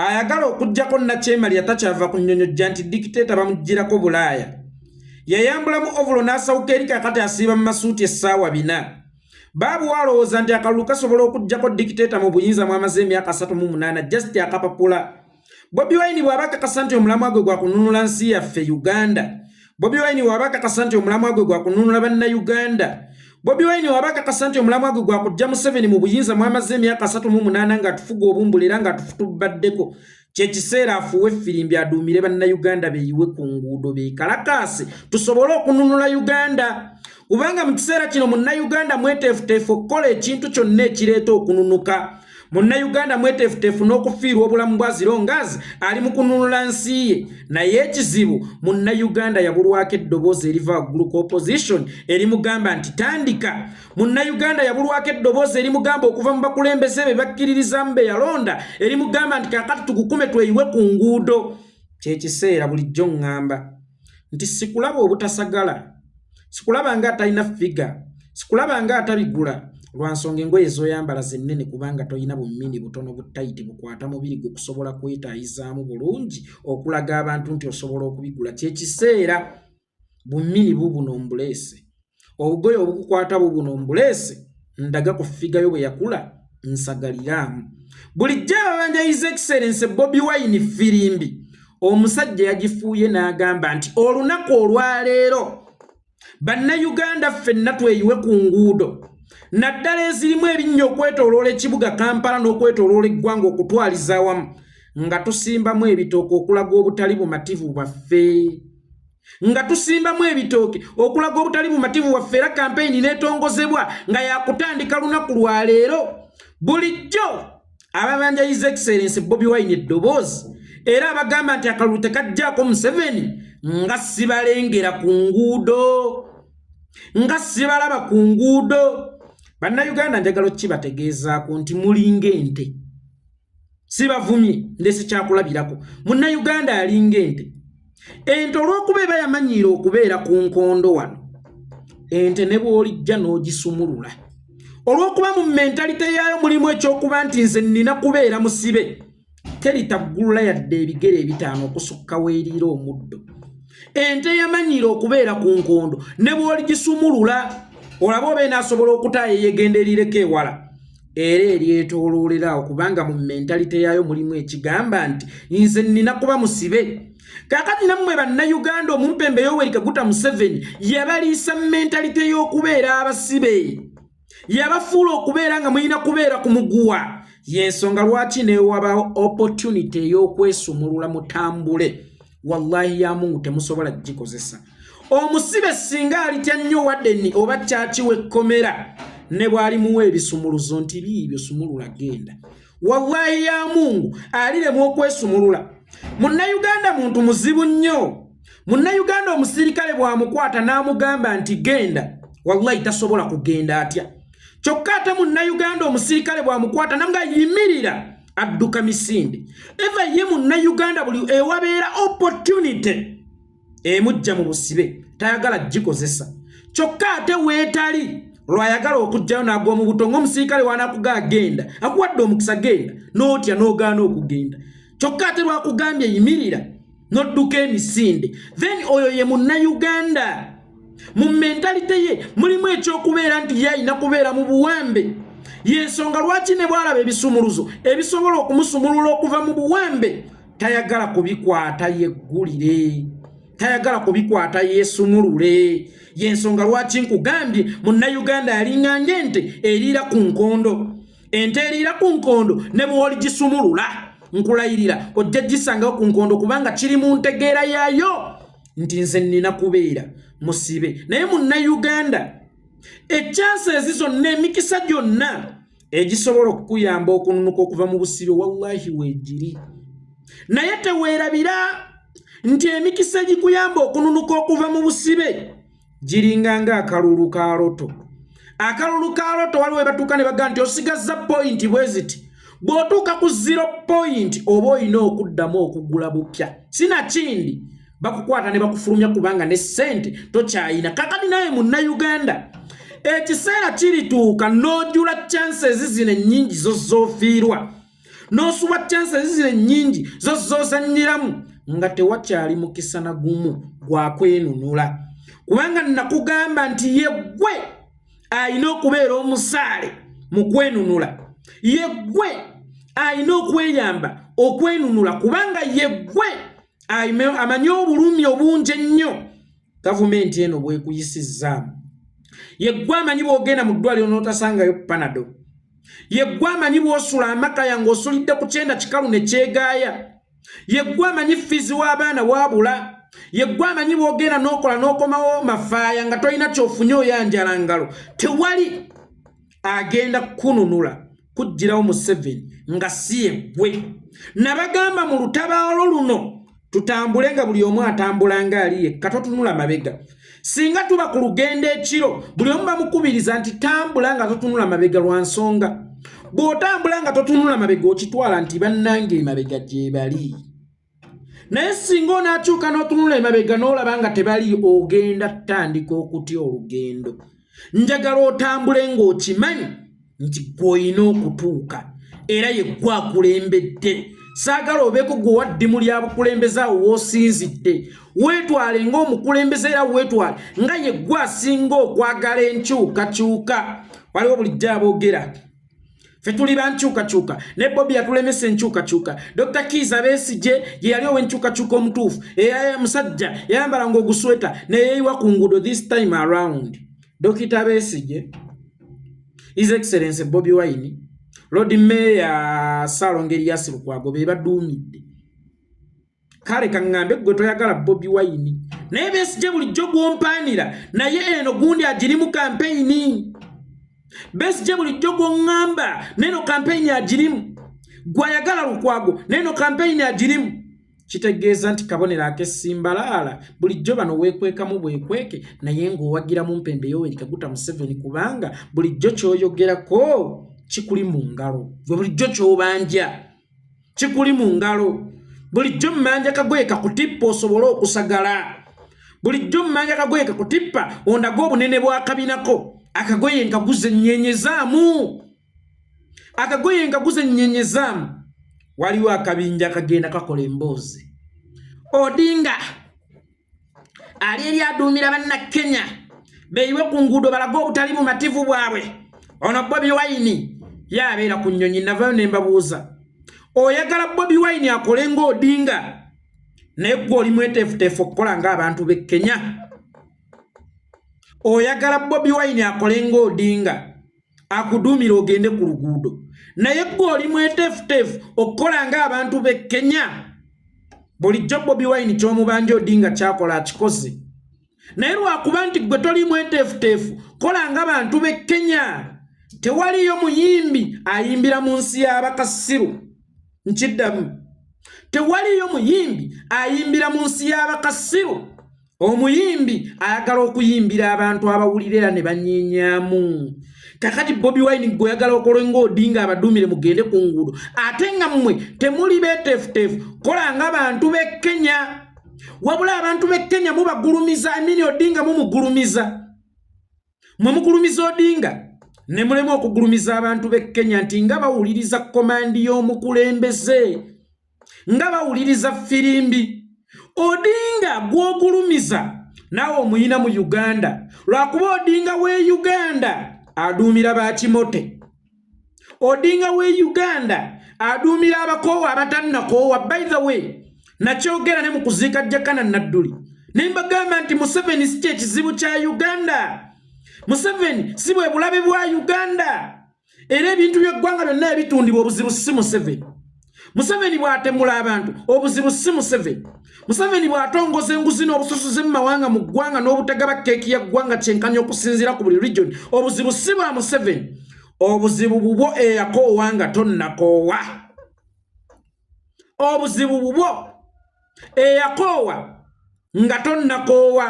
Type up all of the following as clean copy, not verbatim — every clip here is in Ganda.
Ayagala okuggyako Nakyemalira takyava ku nnyonyojja nti dikiteeta bamuggyirako Bulaaya. Yayambulamu ovulo n'asawuka eri kaakati asiiba mu masuuti essaawa 4. Baabu alowooza nti akalulu kasobola okuggyako dikiteeta mu buyinza mwamaze emyaka 38 just akapapula. Bobi Wine bw'aba akakasa nti omulamwa gwe gwa kununula nsi yaffe Uganda. Bobi Wine bw'aba akakasa nti omulamwa gwe gwa kununula Bannayuganda. Bobi Wine bw'aba akakasa nti omulamwa gwe gwa kuggya Museveni mu buyinza mwamaze emyaka 38 ng'atufuga obumbula era ng'atufutubaddeko. Kye kiseera afuuwe effirimbi aduumire Bannayuganda beeyiwe ku nguudo beekalakaase tusobole okununula Uganda. Kubanga mu kiseera kino Munnayuganda mweteefuteefu okukola ekintu kyonna ekireeta okununuka. Munnayuganda mweteefuteefu n'okufiirwa obulamu bwa zirongazi ali mu kununula nsi ye. Naye ekizibu Munnayuganda yabulwako eddoboozi eriva waggulu ku opposition erimugamba nti tandika. Munnayuganda yabulwako eddoboozi erimugamba okuva mu bakulembeze be bakkiririzaamu be yalonda erimugamba nti kaakati tukukume tweyiwe ku nguudo. Kye kiseera bulijjo ŋŋamba nti sikulaba obutasagala, sikulaba nga atalina ffiga, sikulaba nga atabigula lwa nsonga engoye z'oyambala zennene kubanga tolina bummini butono butayiti bukwata mubiri gwo kusobola kwetaayizaamu bulungi okulaga abantu nti osobola okubigula. Kye kiseera bummini bubuno mbuleese, obugoye obukukwata bubuno mbuleese, ndaga ku ffiga yo bwe yakula nsagaliraamu. Bulijjo ababanja His Excellency Bobi Wine firimbi omusajja yagifuuye n'agamba nti olunaku olwaleero Bannayuganda ffenna tweyiwe ku nguudo naddala ezirimu ebinnya okwetooloola ekibuga Kampala n'okwetooloola eggwanga okutwaliza awamu nga tusimbamu ebitooke okulaga obutali bumativu bwaffe. Nga tusimbamu ebitooke okulaga obutali bumativu bwaffe era kampeyini n'etongozebwa nga yakutandika lunaku lwa leero. Bulijjo ababanja His Excellency Bobi Wine eddoboozi era abagamba nti akalulu tekajjaako Museveni nga sibalengera ku nguudo, nga sibalaba ku nguudo. Bannayuganda njagala okukibategeezaako nti mulinga ente. Sibavumye, ndese kyakulabirako. Munnayuganda alinga ente. Ente olw'okuba eba yamanyiira okubeera ku nkondo wano, ente ne bw'olijja n'ogisumulula olw'okuba mu mentalite yaayo mulimu ekyokuba nti nze nnina kubeera musibe, teritaggulula yadde ebigere ebitaano okusukka weeriira omuddo. Ente yamanyiira okubeera ku nkondo ne bw'oligisumulula olaba oba enaasobola okutaaya eyegenda erireko ewala, era eryetooloolera awo kubanga mu mentalite yaayo mulimu ekigamba nti nze nnina kuba musibe. Kaakati nammwe Bannayuganda omumpembe Yoweri Kaguta Museveni yabaliisa mentalite y'okubeera abasibe, yabafuula okubeera nga mulina kubeera ku muguwa. Y'ensonga lwaki newabaawo opportunity ey'okwesumulula mutambule, wallahi ya Mungu temusobola kugikozesa. Omusibe singa alitya nnyo wadeni oba kyaki w'ekkomera ne bw'alimuwa ebisumuluzo nti biibyo sumulula genda, wallahi ya Mungu aliremwa okwesumulula. Munnayuganda muntu muzibu nnyo. Munnayuganda omusirikale bw'amukwata n'amugamba nti genda, wallahi tasobola kugenda atya. Kyokka ate munnayuganda omusirikale bw'amukwata n'amugamba yimirira, adduka misinde. Eva ye munnayuganda buli ewabeera opportunity emujja mu busibe tayagala gikozesa. Kyokka ate weetali lwayagala okugjayo n'agwa mu buto ng'omusirikale w'anaakuga agenda, akuwadde omukisa genda, n'otya n'ogaana okugenda. Kyokka ate lwakugambye yimirira n'odduka emisinde. Then oyo ye munnayuganda. Mu mentalite ye mulimu ekyokubeera nti ye alina kubeera mu buwambe. Y'ensonga lwaki ne bw'alaba ebisumuluzo ebisobola okumusumulula okuva mu buwambe tayagala kubikwata yeggulire, tayagala kubikwata yeesumulule. Y'ensonga lwaki nkugambye munnayuganda alinga ng'ente eriira ku nkondo. Ente eriira ku nkondo ne bw'oligisumulula nkulayirira ojja gisangawo ku nkondo kubanga kiri mu ntegeera yaayo nti nze nnina kubeera musibe. Naye munnayuganda ekyansi ezi zonna emikisa gyonna egisobola okukuyamba okununuka okuva mu busibe wallahi weegiri. Naye teweerabira nti emikisa egikuyamba okununuka okuva mu busibe giringa ng'akalulu ka loto. Akalulu ka loto waliwo we batuuka ne bagamba nti osigazza pointi bwe ziti, bw'otuuka ku 0 point oba olina okuddamu okugula bupya, sinakindi bakukwata ne bakufulumya kubanga ne ssente tokyayina. Kakati naye munnayuganda ekiseera kirituuka n'ojula chances zino ennyingi zo z'ofiirwa. N'osuba chances zino ennyingi zo z'ozannyiramu nga tewakyali mukisa na gumu gwa kwenunula, kubanga nakugamba nti yeggwe alina okubeera omusaale mu kwenunula, yeggwe alina okweyamba okwenunula, kubanga yeggwe amanyi obulumi obungi ennyo gavumenti eno bwekuyisizzaamu. Yeggwe amanyi bw'ogenda mu ddwaliro n'otasangayo Panado. Yeggwe amanyi bw'osula amakaya ng'osulidde ku kyenda kikalu ne kyegaaya. Yeggwe amanyi fiizi w'abaana waabula. Yeggwe amanyi bw'ogenda n'okola n'okomawo mafaaya nga tolina ky'ofunye, oyanjala ngalo. Tewali agenda kukununula kuggyirawo Museveni nga si yeggwe. Nabagamba mu lutabaalo luno tutambule nga buli omu atambula nga ali yekka, totunula mabega. Singa tuba ku lugendo ekiro, buli omu bamukubiriza nti tambula nga totunula mabega, lwa nsonga bw'otambula nga totunula mabega okitwala nti bannange emabega gye bali. Naye singa onaakyuka n'otunula emabega n'olaba nga tebali, ogenda tutandika okutya olugendo. Njagala otambule ng'okimanyi nti gw'olina okutuuka era ye gwe akulembedde. Saagala obeeko gwe waddimu lya bukulembeze awo w'osinzidde. Weetwale ng'omukulembeze era weetwale nga ye gwe asinga okwagala enkyukakyuka. Waliwo bulijjo aboogera, ffe tuli ba nkyukakyuka, ne Bobi yatulemesa enkyukakyuka. Dr Kiiza Besigye ye yali ow'enkyukakyuka omutuufu, era musajja yayambalanga ogusweta neyeeyiwa ku nguudo. This time around, Dr Besigye, His Excellence Bobi Wine, Lord Mayor Ssalongo Erias Lukwago be baduumidde. Kale kaŋŋambe, gwe toyagala Bobi Wine, naye Besigye bulijjo gwompaanira, naye eno gundi agirimu kampeyini. Besigye bulijjo gwoŋŋamba, neeno kampeyini agirimu. Gwayagala Lukwago, neeno kampeyini agirimu. Kitegeeza nti kabonero ak'essimbalaala. Bulijjo bano weekwekamu bwekweke, naye ng'owagira mu mpembe Yoweri Kaguta Museveni, kubanga bulijjo ky'oyogerako kikuli mu ngalo. Gwe bulijjo ky'obanja kikuli mu ngalo. Bulijjo mmanja kagoye kakutippa osobole okusagala. Bulijjo mmanja kagoye kakutippa ondaga obunene bw'akabinako. Akagoye nkaguze ennyenyezaamu, akagoye nkaguze ennyenyezaamu. Waliwo akabinja akagenda kakola emboozi. Odinga ali eri aduumira Bannakenya beeyiwe ku nguudo balage obutali bumativu bwabwe. Ono Bobi Wine ye abeera ku nnyonyi. Navayo ne mbabuuza, oyagala Bobi Wine akole ng'Odinga, naye gwe oli mweteefuteefu okukola ng'abantu b'e Kenya? Oyagala Bobi Wine akole ng'Odinga, akuduumira ogende ku luguudo, naye gwe oli mweteefuteefu okukola ng'abantu b'e Kenya? Bulijjo Bobi Wine ky'omubanja Odinga kyakola akikoze, naye lwakuba nti gwe toli mweteefuteefu kola nga bantu b'e Kenya. Tewaliyo muyimbi ayimbira mu nsi y'abakasiru. Nkiddamu, tewaliyo muyimbi ayimbira mu nsi y'abakasiru. Omuyimbi ayagala okuyimbira abantu abawulira era ne banyenyaamu. Kakati Bobi Wine gwe oyagala okole ng'Odinga, abaduumire mugende ku nguudo, ate nga mmwe temuli beeteefuteefu kola nga bantu b'e Kenya. Wabula abantu b'e Kenya mubagulumiza. Amini Odinga mumugulumiza, mwe mugulumiza Odinga ne mulema okugulumiza abantu b'e Kenya nti nga bawuliriza command y'omukulembeze, nga bawuliriza firimbi. Odinga gw'ogulumiza naawe omuyina mu Uganda, lwakuba Odinga w'e Uganda aduumira bakimote. Odinga w'e Uganda aduumira abakoowa abatannakoowa. By the way, nakyogera ne mu kuziika Jakana Nadduli ne mbagamba nti Museveni si kyekizibu kya Uganda, Museveni si bwe bulabe bwa Uganda, era ebintu by'eggwanga byonna ebitundibwa, obuzibu si Museveni. Museveni bw'atemula abantu, obuzibu si Museveni. Museveni bw'atongoza enguzi n'obusosoze mu mawanga mu ggwanga n'obutagaba keeki ya ggwanga kyenkanya okusinziira ku buli region, obuzibu si bwa Museveni. Obuzibu bubwo eyakoowa nga tonnakoowa. Obuzibu bubwo eyakoowa nga tonnakoowa,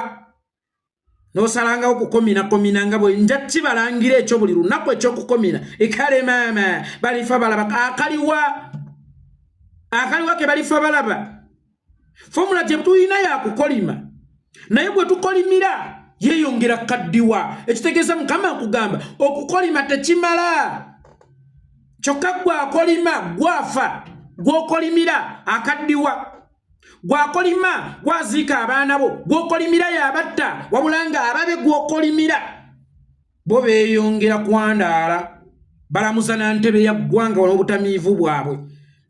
n'osalangawo kukominakomina nga bwe nja kibalangira ekyo buli lunaku ekyokukomina. Ekale maama balifa balaba akaliwa, akaliwa ke balifa balaba. Formula gye tulina yakukolima, naye bwe tukolimira yeeyongera kaddiwa. Ekitegeeza Mukama nkugamba okukolima tekimala. Kyokka gwe akolima gwafa, gw'okolimira akaddiwa, gwakolima gwaziika abaana bo, gw'okolimira yabatta, wabula nga ababe gw'okolimira bo beeyongera kwandaala, balamuza na ntebe ya ggwanga n'obutamiivu bwabwe.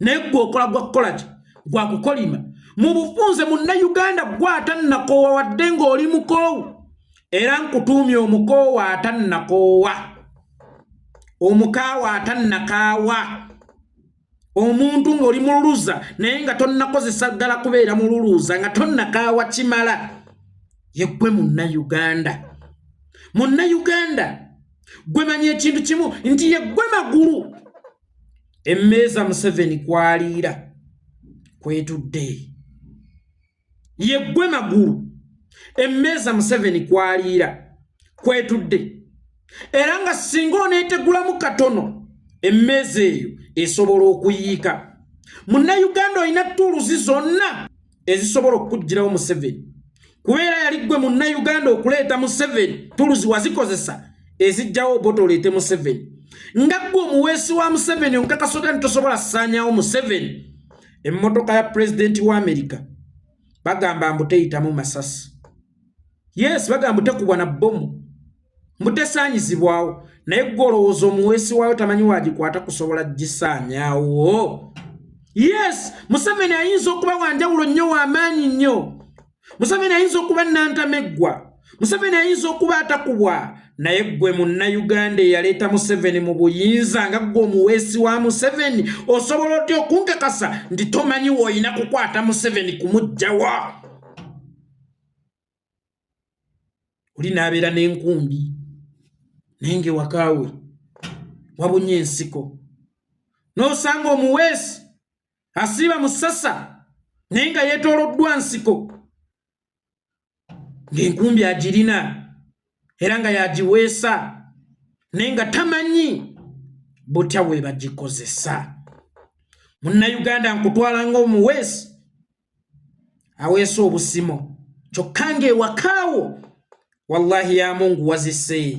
Naye gwe okola gwakukola ki? Gwakukolima. Mu bufunze, Munnayuganda, gwe atannakoowa, wadde ng'oli mukoowu, era nkutuumye omukoowa atannakoowa, omukaawa atannakaawa, omuntu ng'oli mululuza naye nga tonnakozesa ddala kubeera mululuuza, nga tonnakaawa kimala, yeggwe Munnayuganda. Munnayuganda, gwe manya ekintu kimu nti yeggwe magulu emmeeza Museveni kwaliira kwetudde. Yeggwe magulu emmeeza Museveni kwaliira kwetudde, era nga singa oneetegulamu katono, emmeeza eyo esobola okuyiika. Munnayuganda, olina tools zonna ezisobola okukugirawo Museveni, kubeera yali ggwe Munnayuganda okuleeta Museveni. Tools wazikozesa ezijjawo Obote oleete Museveni. Nga ggwe omuweesi wa Museveni, onkakasota nti tosobola kusaanyawo Museveni. Emmotoka ya pulezidenti wa Amerika bagamba mbu teyitamu masasi. Yes, bagamba mbu tekubwa na bbomu, mbu tesaanyizibwawo, naye gwe olowooza omuweesi waayo tamanyi wagikwata kusobola gisaanyaawo? Yes, Museveni ayinza okuba wanjawulo nnyo, w'amaanyi nnyo. Museveni ayinza okuba nantameggwa. Museveni ayinza okuba atakubwa, naye ggwe Munnayuganda eyaleeta Museveni mu buyinza, nga ggwe omuweesi wa Museveni, osobola otya okunkakasa nti tomanyi w'olina kukwata Museveni kumuggyawo? Oli n'abeera n'enkumbi, naye ng'ewakaawe wabunye ensiko. N'osanga omuweesi asiiba mu ssasa, naye nga yeetooloddwa nsiko, ng'enkumbi agirina era nga yagiweesa, naye nga tamanyi butya bwe bagikozesa. Munnayuganda, nkutwala ng'omuweesi aweesa obusimo, kyokka ng'ewakaawo wallahi ya Mungu wazise,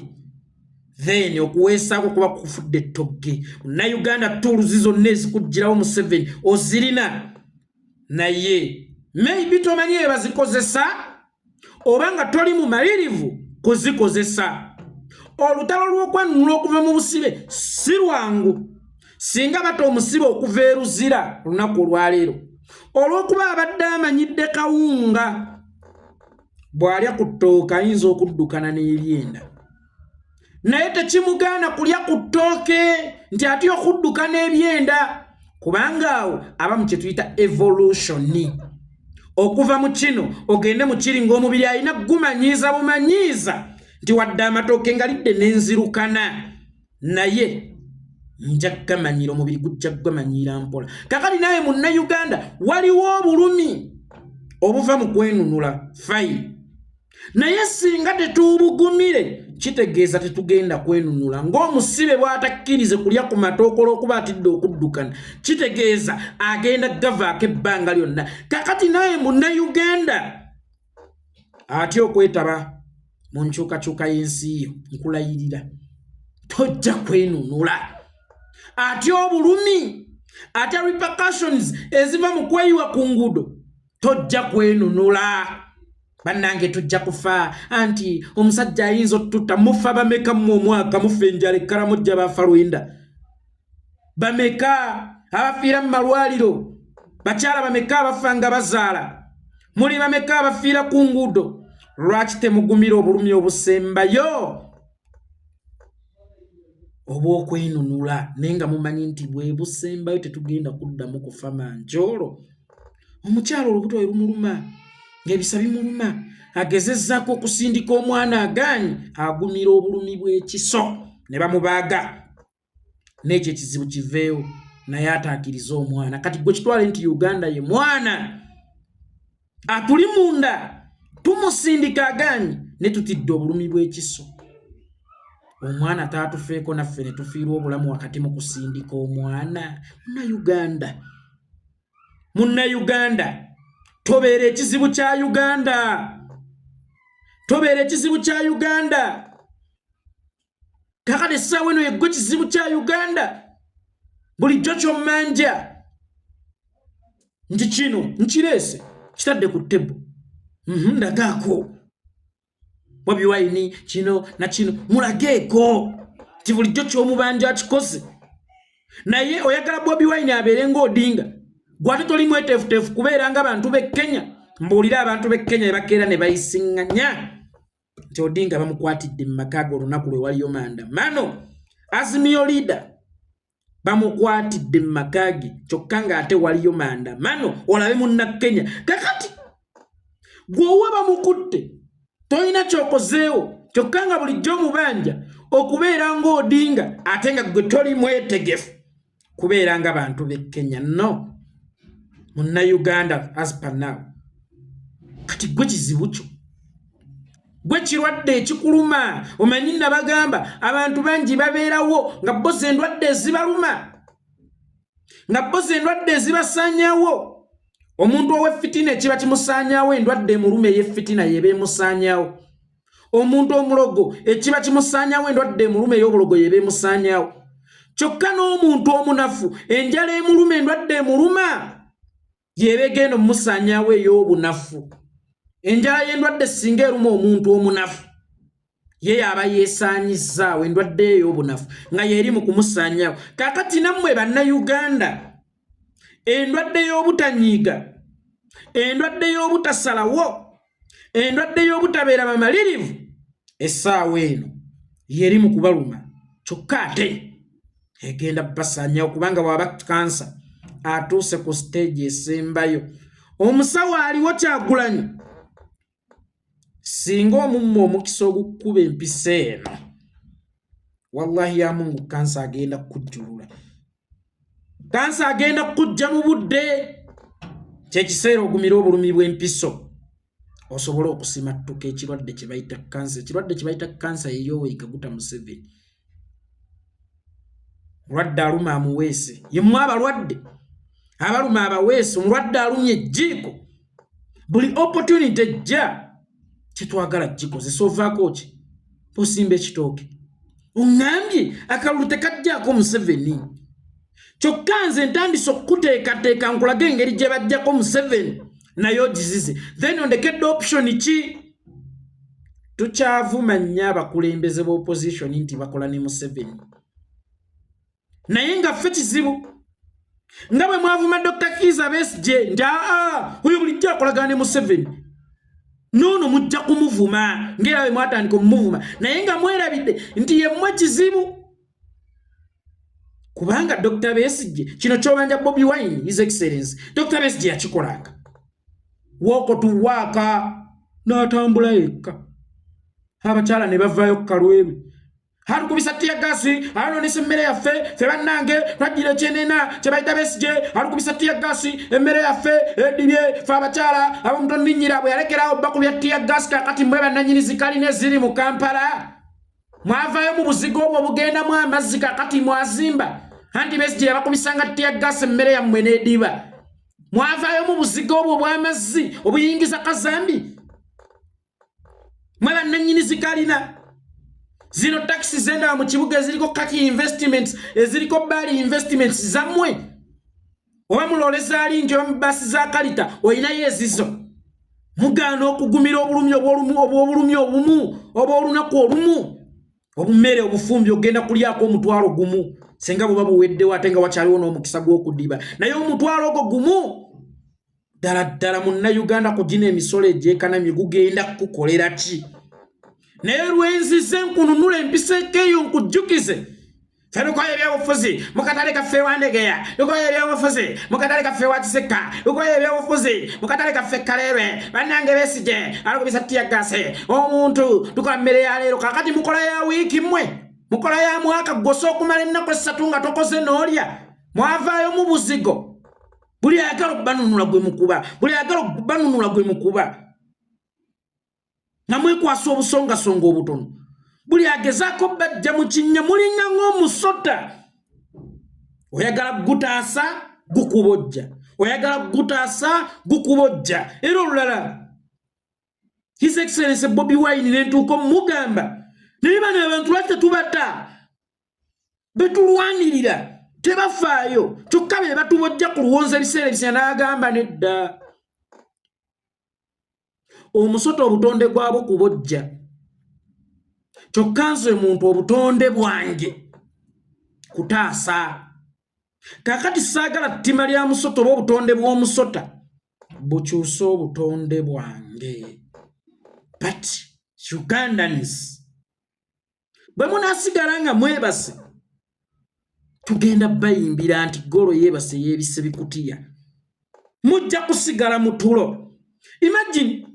then okuweesaako kuba kufudde ettogge. Munnayuganda, tools zonna ezikugirawo Museveni ozirina, naye maybe tomanyi ebazikozesa oba nga toli mumalirivu kuzikozesa. Olutalo lw'okwenunula okuva mu busibe si lwangu. Singa bata omusibe okuva eruzira olunaku olwaleero, olw'okuba abadde amanyidde kawunga, bw'alya ku ttooke ayinza okuddukana n'eryenda, naye tekimugaana kulya ku ttooke nti atya okudduka n'ebyenda, kubanga awo aba mu kye tuyita evolution, okuva mu kino ogende mu kiri, ng'omubiri alina gumanyiiza bumanyiiza nti wadde amatooke nga lidde n'enzirukana, naye nja kugamanyira, omubiri gujja kugamanyiira mpola. Kakati naye Munnayuganda, waliwo obulumi obuva mu kwenunula, fine, naye singa tetuubugumire, kitegeeza tetugenda kwenunula. Ng'omusibe bw'atakkirize kulya ku matooke olw'okuba atidde okuddukana, kitegeeza agenda gavaako ebbanga lyonna. Kakati naye Munnayuganda atya okwetaba mu nkyukakyuka y'ensi yo, nkulayirira tojja kwenunula. Atya obulumi, atya repercussions eziva mu kweyiwa ku nguudo, tojja kwenunula. Bannange, tujja kufa, anti omusajja ayinza otutta. Mufa bameka mmwe omwaka? Mufa enjala ekkalamujja, bafa lwenda. Bameka abafiira mu malwaliro? Bakyala bameka abafa nga bazaala? Muli bameka abafiira ku nguudo? Lwaki temugumira obulumi obusembayo obw'okwenunula, naye nga mumanyi nti bwe busembayo, tetugenda kuddamu kufa manjoolo? Omukyalo olubuto we lumuluma, ng'ebisa bimuluma, agezezzaako okusindika omwana, agaanyi, agumira obulumi bw'ekiso ne bamubaaga n'ekyo ekizibu kiveewo, naye ataakirize omwana. Kati gwe kitwale nti Uganda ye mwana atuli munda, tumusindika agaanyi, ne tutidde obulumi bw'ekiso, omwana taatufeeko, naffe ne tufiirwa obulamu wakati mu kusindika omwana. Munnayuganda, Munnayuganda, tobeera ekizibu kya Uganda, tobeera ekizibu kya Uganda. Kakati essaawa eno yeggwe kizibu kya Uganda. Bulijjo kyommanja nti kino nkireese kitadde ku tebo, ndagaako Bobi Wine kino na kino, mulageeko nti bulijjo kyomubanja akikoze. Naye oyagala Bobi Wine abeere ng'Odinga, gwate toli mweteefuteefu kubeera nga bantu b'e Kenya. Mbuulire, abantu b'e Kenya ebakeera ne bayisiŋŋanya nti Odinga bamukwatidde mu maka ge olunaku lwe waliyo maandamano, Azimio leader bamukwatidde mu maka ge, kyokka ng'ate waliyo maandamano. Olabe Munnakenya kakati gweowa bamukutte, tolina kyokozeewo, kyokka nga bulijjo omubanja okubeera ng'Odinga, ate nga gwe toli mwetegefu kubeera nga bantu b'e Kenya. No Munnayuganda, as per now, kati gwe kizibu kyo, gwe kirwadde ekikuluma. Omanyi nabagamba, abantu bangi babeerawo nga boza endwadde ezibaluma, nga boza endwadde ezibasaanyawo. Omuntu ow'effitina ekiba kimusaanyawo, endwadde emuluma ey'effitina yeba emusaanyawo. Omuntu omulogo ekiba kimusaanyawo, endwadde emuluma ey'obulogo yeba emusaanyawo. Kyokka n'omuntu omunafu, enjala emuluma, endwadde emuluma yeba egenda omumusaanyawo ey'obunafu. Enjala y'endwadde singa eruma omuntu omunafu, ye yaba yeesaanyizaawo endwadde ey'obunafu nga yeeri mu kumusaanyaawo. Kaakati nammwe Bannayuganda, endwadde y'obutanyiiga, endwadde y'obutasalawo, endwadde y'obutabeera bamalirivu, essaawa eno yeri mu kubaluma, kyokka ate egenda basaanyawo, kubanga bw'aba kansa atuuse ku stage esembayo, omusawo aliwo Kyagulanyi. Singa omumma omukisa ogukuba empisa eno, wallahi ya Mungu, kansa agenda kukujjulula, kansa agenda kukujja mu budde. Kyekiseera ogumira obulumi bw'empiso osobole okusimattuka ekirwadde kye bayita kansa. Ekirwadde kye bayita kansa yeyoweeri Kaguta Museveni. Mulwadde aluma amuweese, yemmwe abalwadde abaluma abaweese. Omulwadde alumya ejjiiko, buli opportunity ejja kyetwagala gikozesa. Ovaako ki osimba ekitooke? Oŋŋambye akalulu tekajjaako Museveni, kyokka nze ntandise okukuteekateeka nkulage engeri gye bajjako Museveni, naye ogizize. Then ondekedde option ki? Tukyavuma nnyo abakulembeze b'opposition nti bakola ne Museveni, naye nga ffe kizibu nga bwe mwavuma Dr Kiiza Besigye nti aa, oyo bulijjo akolagana ne Museveni. Noono mujja kumuvuma ngaera bwe mwatandika omumuvuma, naye nga mwerabidde nti yemmwe kizibu, kubanga Dr Besigye kino kyobanja Bobi Wine, His Excellence Dr Besigye yakikolanga, walk to work, n'atambula yekka, abakyala ne bavaayo ku kalweru, atukubisa tear gas, alonesa emmere yaffe. Fe bannange twajjira ekyenena kye bayita Besigye, atukubisa tear gas, emmere yaffe edibye. Fe abakyala abamutonninyira bwe yalekerawo bakubya tear gas. Kakati mmwe bannanyini zikalina eziri mu Kampala, mwavaayo mu buzigo obwo obugendamu amazzi, kakati mwazimba. Anti Besigye yabakubisanga tear gas, emmere yammwe n'ediba. Mwavaayo mu buzigo obwo obw'amazzi obuyingiza kazambi. Mwe bannannyini zikalina zino, takisi zendaba mu kibuga eziriko Kaki Investments, eziriko Bali Investments, zammwe? Oba muloole zaali nti oba mu baasi za kalita olinayo ezizo? Mugaana okugumira obulumi obw'obulumi obumu oba olunaku olumu, obumere obufumbi ogenda kulyako 10,000, senga buba buweddewo, ate nga wakyaliwo n'omukisa gw'okudiba. Naye 10,000 ogwo gumu, ddala ddala Munnayuganda, ku gino emisolo egyekanamye gugenda kukukolera ki? Naye lwenzize nkununula empiseeko eyo, nkujjukize. Ffe lukoye ebyobufuzi mu katale kaffe Wandegeya, lukoye ebyobufuzi mu katale kaffe wa Kisekka, lukoye ebyobufuzi mu katale kaffe Kaleerwe. Bannange, Besigye alukubisa tear gas omuntu. Tukola mmere ya leero, kakati mukola ya wiiki, mmwe mukola ya mwaka. Gwosa okumala ennaku 3 nga tokoze n'olya. Mwavaayo mu buzigo. Buli ayagala okubanunula gwe mukuba, buli ayagala okubanunula gwe mukuba, nga mwekwasa obusongasonga obutono. Buli agezaako bajja mu kinnya, mulinga ng'omusota. Oyagala gutaasa, gukubojja, oyagala gutaasa, gukubojja. Era olulala His Excellence Bobi Wine nentuuka omugamba, naye bano abantu lwaki tetubata betulwanirira? Tebafaayo, kyokka be batubojja ku luwonza ebiseera ebisinga. N'agamba nedda, omusota obutonde gwabwo kubojja, kyokka nze muntu obutonde bwange kutaasa. Kaakati saagala ttima lya musota oba obutonde bw'omusota bukyuse obutonde bwange. But Ugandans, bwe munaasigala nga mwebase, tugenda bayimbira nti golo yeebase yeebise bikutiya, mujja kusigala mu tulo. Imagine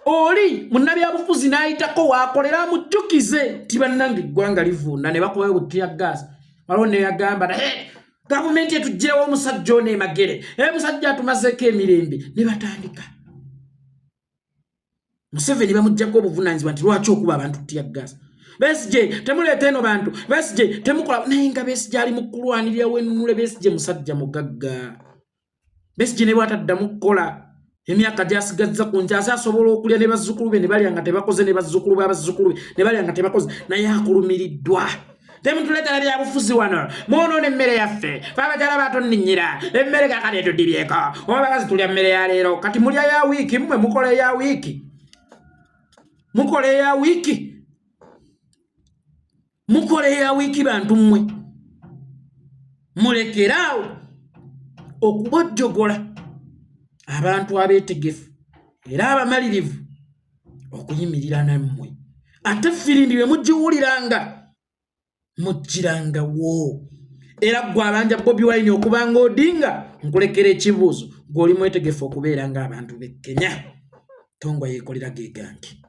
oli munnabyabufuzi n'ayitako waakolera amujjukize ti bannange eggwanga livunda, ne bakubayo bu tear gas. Waliwo neyagamba, naye gavumenti etugyewo omusajja ono emagere, omusajja atumazeeko emirembe. Ne batandika Museveni bamuggyako obuvunaanyizibwa nti lwaki okuba abantu tear gas? Besigye, temuleeta eno bantu. Besigye, temukola. Naye nga Besigye ali mu kulwanirira wenunule. Besigye musajja mugagga. Besigye ne bwataddamu kukola, emyaka gyasigazza ku nsi ase asobola okulya ne bazzukulu be ne balya nga tebakoze, ne bazzukulu babazzukulu be ne balya nga tebakoze. Naye akulumiriddwa, temutuleetera byabufuzi wano, mwonoona emmere yaffe. Fe abakyala batonninyira emmere, kakati etudibyeko oba bakazi tulya mmere ya leero, kati mulya ya wiiki. Mmwe mukola eya wiiki, mukola eya wiiki, mukola eya wiiki. Bantu mmwe mulekeraawo okubojjogola abantu abeetegefu era abamalirivu okuyimirira nammwe. Ate firimbi bwe mugiwuliranga, muggirangawo. Era gwe abanja Bobi Wine okubanga Odinga, nkulekera ekibuuzo: gwe oli mwetegefu okubeera ng'abantu b'e Kenya? Tongwa yeekolera gegange.